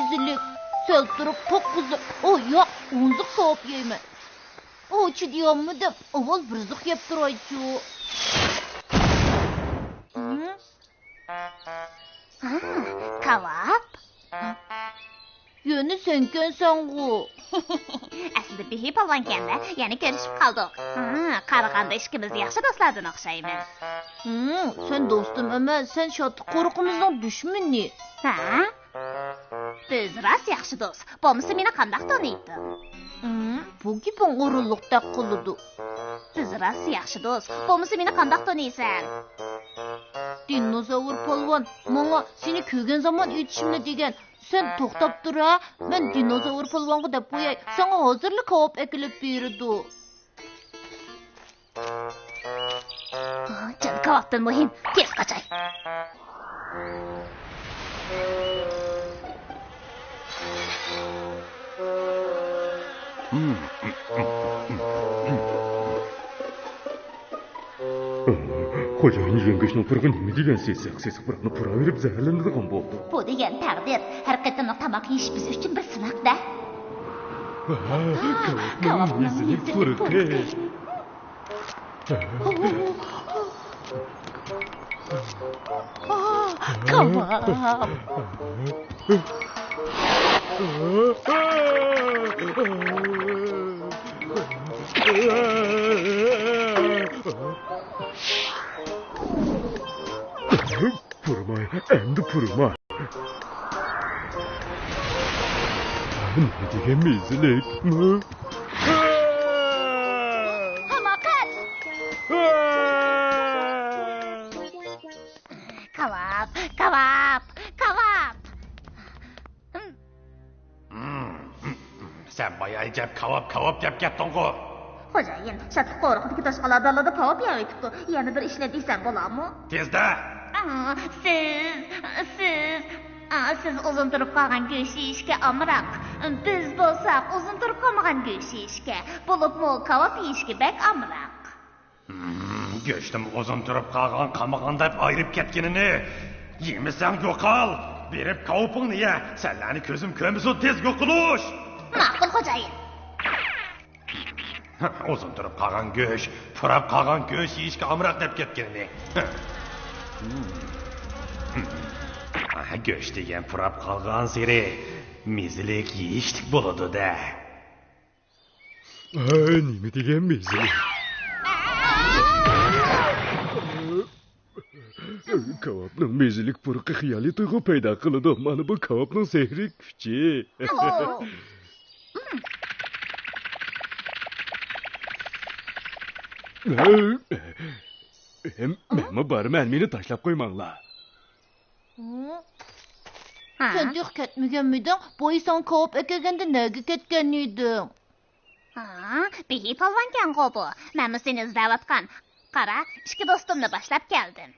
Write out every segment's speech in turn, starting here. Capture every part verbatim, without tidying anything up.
مېزىلىك، سەل تۇرۇپ توققۇزلۇق، ئو ياق، ئونلۇق كاۋاپ يەيمەن. ئو، چىدىيالمىدىم، ئاۋۋال بىر زىق يەپ تۇرايچۇ. ھە؟ ھا، كاۋاپ؟ يەنە سەنكەنسەنغۇ. ئەسلىدە بېھى پالۋانكەن-دە، يەنە كۆرۈشۈپ قالدۇق. ھا، قارىغاندا ئىككىمىز ياخشى دوستلاردىن ئوخشايمىز. ھىم، سەن دوستۇم ئەمەس، سەن شادلىق قورۇقىمىزنىڭ دۈشمىنى. ھە؟ بىز راست ياخشى دوست. بولمىسا مېنى قانداق تونۇيتتۇڭ؟ ھىم، بۇ گېپىڭ ئورۇنلۇقتەك قىلىدۇ. بىز راست ياخشى دوست. بولمىسا مېنى قانداق تونۇيسەن؟ دىنوزاۋر پالۋان ماڭا سېنى كۆرگەن زامان ئېيتىشىمنى دېگەن. سەن توختاپ تۇر ھە، مەن دىنوزاۋر پالۋانغا دەپ قوياي، ساڭا ھازىرلا كاۋاپ ئەكېلىپ بېرىدۇ. جان كاۋاپتىن مۇھىم، تېز قاچاي. خوجايىن، يەڭگۆشنىڭ پۇرىقى نېمە دېگەن سېسىق؟ سېسىق پۇراقنى پۇراۋېرىپ زەھەرلىنىدىغان بولدۇق. بۇ دېگەن تەقدىر. ھەر قېتىملىق تاماق يېيىش بىز ئۈچۈن بىر سىناق-دە. كاۋاپنىڭ مېزىلىك پۇرىقى. كاۋاپ. پۇرىماي، ئەمدى پۇرىماي. نېمە دېگەن مېزىلىك؟ ھاماقەت! كاۋاپ، كاۋاپ، كاۋاپ! سەن بايا ئەجەب كاۋاپ، كاۋاپ دەپ كەتتىڭغۇ؟ خوجايىن، شادلىق قورۇقىدىكى توشقانلار دالىدا كاۋاپ يەۋېتىپتۇ. يەنە بىر ئىشلە دېسەم بولامۇ؟ تېزدە! ئا، سىز، سىز، ئا، سىز ئۇزۇن تۇرۇپ قالغان گۆش يېيىشكە ئامراق. بىز بولساق ئۇزۇن تۇرۇپ قالمىغان گۆش يېيىشكە، بولۇپمۇ كاۋاپ يېيىشكە بەك ئامراق. گۆشنىمۇ ئۇزۇن تۇرۇپ قالغان قالمىغان دەپ ئايرىپ كەتكىنىنى. يېمىسەڭ يوقال! بېرىپ كاۋىپىڭنى يە! سەنلەرنى كۆزۈم كۆرمىسۇن، تېز يوقىلىش! ماقۇل، خوجايىن. ئۇزۇن تۇرۇپ قالغان گۆش، پۇراپ قالغان گۆش يېيىشكە ئامراق دەپ كەتكىنىنى. گۆش دېگەن پۇراپ قالغانسېرى مېزىلىك، يېيىشلىك بولىدۇ-دە. ھەي، نېمە دېگەن مېزىلىك؟ كاۋاپنىڭ مېزىلىك پۇرىقى خىيالىي تۇيغۇ پەيدا قىلىدۇ. مانا بۇ كاۋاپنىڭ سېھرىي كۈچى. ھەي، مەنمۇ بارىمەن، مېنى تاشلاپ قويماڭلار. ھە؟ سەن تېخى كەتمىگەنمىدىڭ؟ بويى ساڭا كاۋاپ ئەكەلگەندە نەگە كەتكەن ئىدىڭ؟ ھا، بېھى پالۋانكەنغۇ بۇ. مەنمۇ سېنى ئىزدەۋاتقان. قارا، ئىككى دوستۇمنى باشلاپ كەلدىم.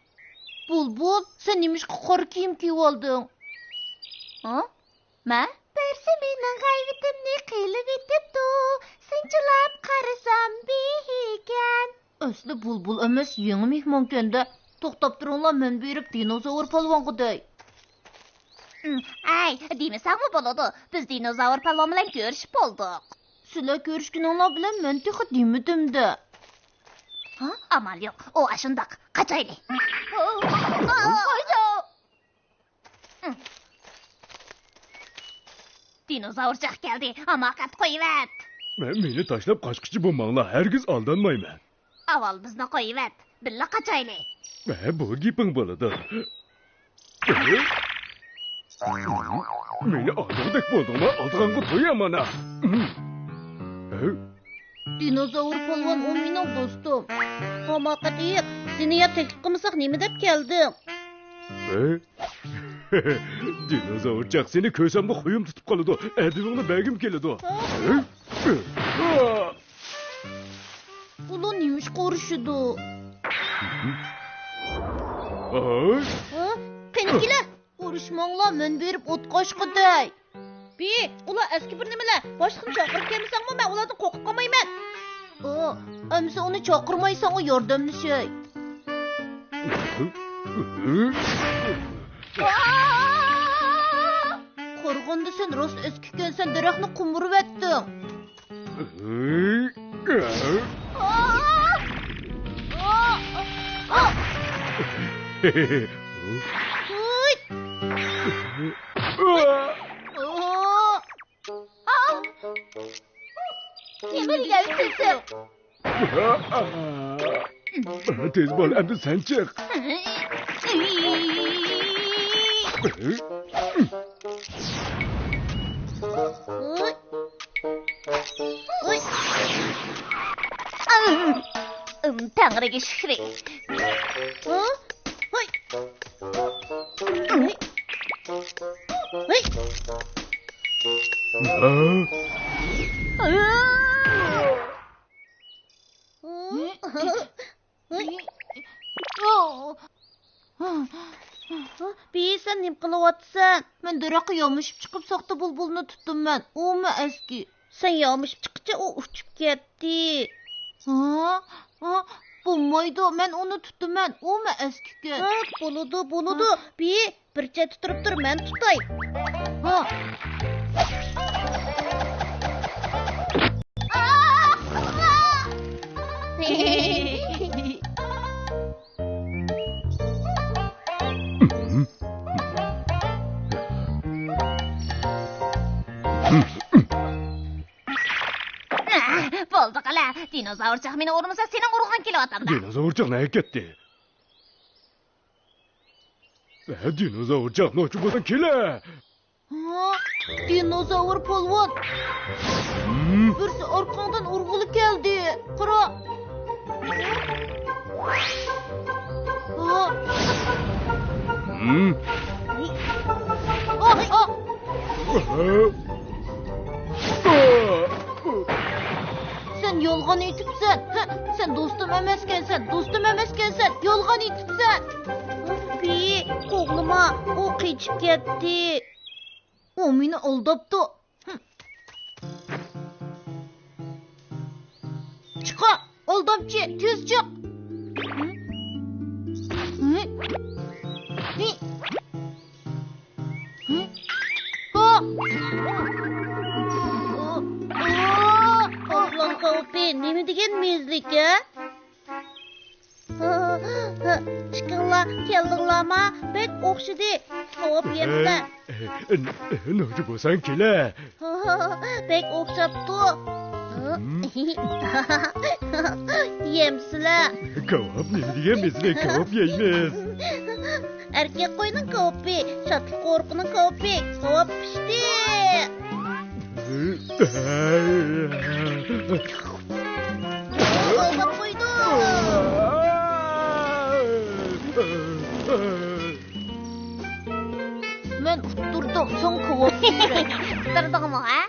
بۇلبۇل، سەن نېمىشقا قارا كىيىم كىيىۋالدىڭ؟ ھە؟ مەن؟ بىرسى مېنىڭ غەيۋىتىمنى قىلىۋېتىپتۇ. سىنچىلاپ قارىسام، بېھىكەن. ئەسلى بۇلبۇل ئەمەس، يېڭى مېھمانكەن-دە. توختاپ تۇرۇڭلار، مەن بېرىپ دىنوزاۋر پالۋانغا دەي. ئەي، دېمىسەڭمۇ بولىدۇ. بىز دىنوزاۋر پالۋان بىلەن كۆرۈشۈپ بولدۇق. سىلەر كۆرۈشكىنىڭلار بىلەن مەن تېخى دېمىدىم-دە. ھا، ئامال يوق. ئۇ ئاشۇنداق. قاچايلى. دىنوزاۋرچاق كەلدى، ھاماقەت قويۇۋەت. مەن، مېنى تاشلاپ قاچقۇچى بولماڭلار، ھەرگىز ئالدانمايمەن. ئاۋۋال بىزنى قويۇۋەت، بىللە قاچايلى. ھە، بۇ گېپىڭ بولىدۇ. مېنى ئالدىغۇدەك بولدۇڭلار، ئالدىغانغا توي ئامانا. دىنوزاۋر پالۋان، ئۇ مېنىڭ دوستۇم. ھاماقەت ئېيىق، سېنى يا تەكلىپ قىلمىساق نېمە دەپ كەلدىڭ؟ دىنوزاۋرچاق، سېنى كۆرسەملا خۇيۇم تۇتۇپ قالىدۇ، ئەدىپىڭنى بەرگۈم كېلىدۇ. ئۇلار نېمىشقا ئۇرۇشىدۇ؟ ھە؟ قېنى كېلە! ئۇرۇشماڭلار، مەن بېرىپ ئوت قاچقۇدەي. بى، ئۇلار ئەسكى بىر نېمىلەر. باشلىقنى چاقىرىپ كەلمىسەڭمۇ، مەن ئۇلاردىن قورقۇپ قالمايمەن. ئا، ئەمسە ئۇنى چاقىرماي ساڭا ياردەملىشەي. قارىغاندا سەن راست ئەسكى ئىكەنسەن، دەرەخنى قومۇرۇۋەتتىڭ. نېمە دېگەن سۆزۈڭ؟ تېز بول، ئەمدى سەن چىق. تەڭرىگە شۈكرى. بىي، سەن نېمە قىلىۋاتىسەن؟ مەن دەرەخكە يامىشىپ چىقىپ ساختا بۇلبۇلنى تۇتتۇم مەن. ئۇمۇ ئەسكى. سەن يامىشىپ چىققىچە ئۇ ئۇچۇپ كەتتى. ھا؟ ھا؟ بولمايدۇ، مەن ئۇنى تۇتتۇم مەن. ئۇمۇ ئەسكىكەن. ھا، بولىدۇ، بولىدۇ. ھا؟ بىي، بىر چەتتە تۇرۇپ تۇر، مەن تۇتاي. ھا. بولدى قىلە، دىنوزاۋرچىق مېنى ئۇرمىسا، سېنىڭ ئۇرغۇڭ كېلىۋاتامدا. دىنوزاۋرچىق نەگە كەتتى؟ ھە، دىنوزاۋرچىق، نوچى بولساڭ كېلە. ھا؟ دىنوزاۋر پالۋان! ھىم؟ بىرسى ئارقاڭدىن ئۇرغىلى كەلدى. قارا! ھا؟ ھىم؟ ئا، ئا! سەن يالغان ئېيتىپسەن. ھە، سەن دوستۇم ئەمەسكەنسەن، دوستۇم ئەمەسكەنسەن، يالغان ئېيتىپسەن. بىي، قوغلىما، ئۇ قېچىپ كەتتى. ئۇ مېنى ئالداپتۇ. چىقا، ئالدامچى، تېز چىق. قوغلان خەۋپى نېمە دېگەن مېزلىك، ھە؟ چىقىڭلار، كەلدىڭلارما؟ بەك ئوخشىدى. خەۋپ يەمسىلەر. نوچى بولساڭ كېلە. بەك ئوخشاپتۇ. يەمسىلەر. كاۋاپ نېمە دېگەن مېزىنى كاۋاپ يەيمىز. ئەركەك قوينىڭ كاۋىپى، شادلىق قورۇقىنىڭ كاۋىپى، كاۋاپ پىشتى. ئالداپ قويدۇ. مەن ئۇتتۇردۇم، ساڭا كاۋاپ بېرەي. ئۇتتۇردۇڭمۇ، ھە؟